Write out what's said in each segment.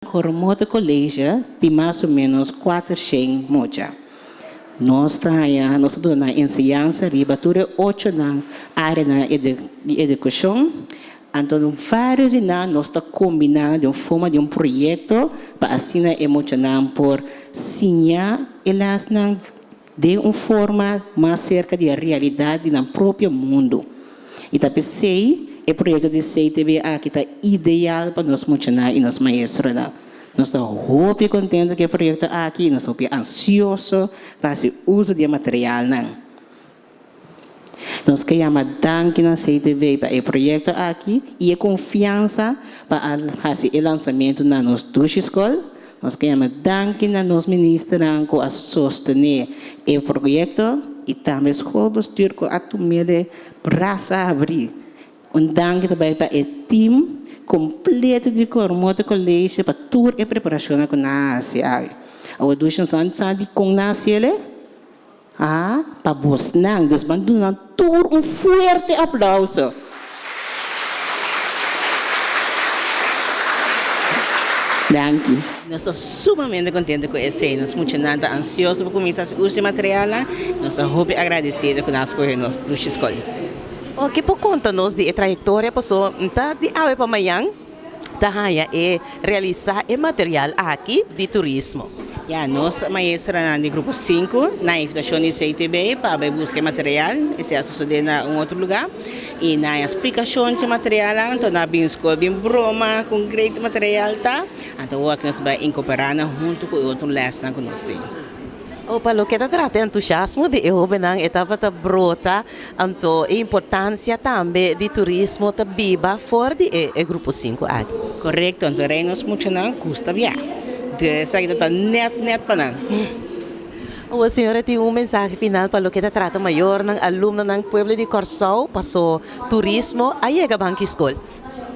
Coromoto College tin mas o ménos 400 mucha. Nos ta haña, nos ta duna enseñansa riba tur e ochonan áreanan di edukashon. Anto vários di nan nos ta kombiná den un forma di un proyekto pa asina e muchanan por siña e lèsnan den un forma mas serka di e realidat di nan propio mundu. I ta p'esei e proyekto di CTB aki ta ideal pa nos muchanan i nos maestronan. Nos ta hopi kontentu ku e proyekto aki i nos ta hopi ansioso pa hasi uso di e materialnan. Nos ke yama danki na CTB pa e proyekto aki i e konfiansa pa a hasi e lansamentu na nos dushi skol. Nos ke yama danki na nos ministernan ku a sostené e proyekto i tambe skolbestuur ku a tum'é de brasa habrí. Un danki ta bai pa e team completo di Coromoto College pa tur e preparacionnan cu nan a haci awe. Awor dushi nos a sa dicon nan a haci el'e? Ah, pa bosnan. Dus ban duna nan tur un fuerte aplauso. Danki. Nos ta sumamente contento cu esey. Nos muchanan ta ansioso pa cuminsa haci uso di materialnan. Nos ta hopi agradecido cu nan a scoge nos dushi scol. Ke por konta nos di e trayektoria paso ta di awe pa mañan ta haña e realisá e material aki di turismo? Ya, nos maestranan di grupo sinku na invitashon di CTB pa bai buska e material, esei a sosodé na un otro lugá i nan haña splikashon dje materialnan, anto nan a bin skol bin broma kon great e material ta, anto awor aki nos bai inkoperá nan huntu ku e otro lèsnan ku nos tin. O pa loke ta trata e entusiasmo di e hobennan e tabata brota, anto e importancia tambe di turismo ta biba for di e grupo sinku aki. Korekto, anto rei nos muchanan gusta bia. Dus esaki ta ta nèt nèt pa nan. Awor señora tin un mensahe final pa loke ta trata mayornan, alumnonan, pueblo di Kòrsou paso turismo a yega banki skol.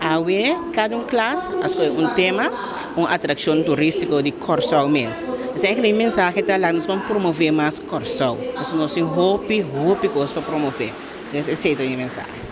Awe kada un klas a skohe un tema, un atrakshon turístiko di Kòrsou mes. Esei mi mensahe ta laga nos ban promové mas Kòrsou. Pasobra nos tin hopi, hopi kos pa promové. Entonces esei ta mi mensahe.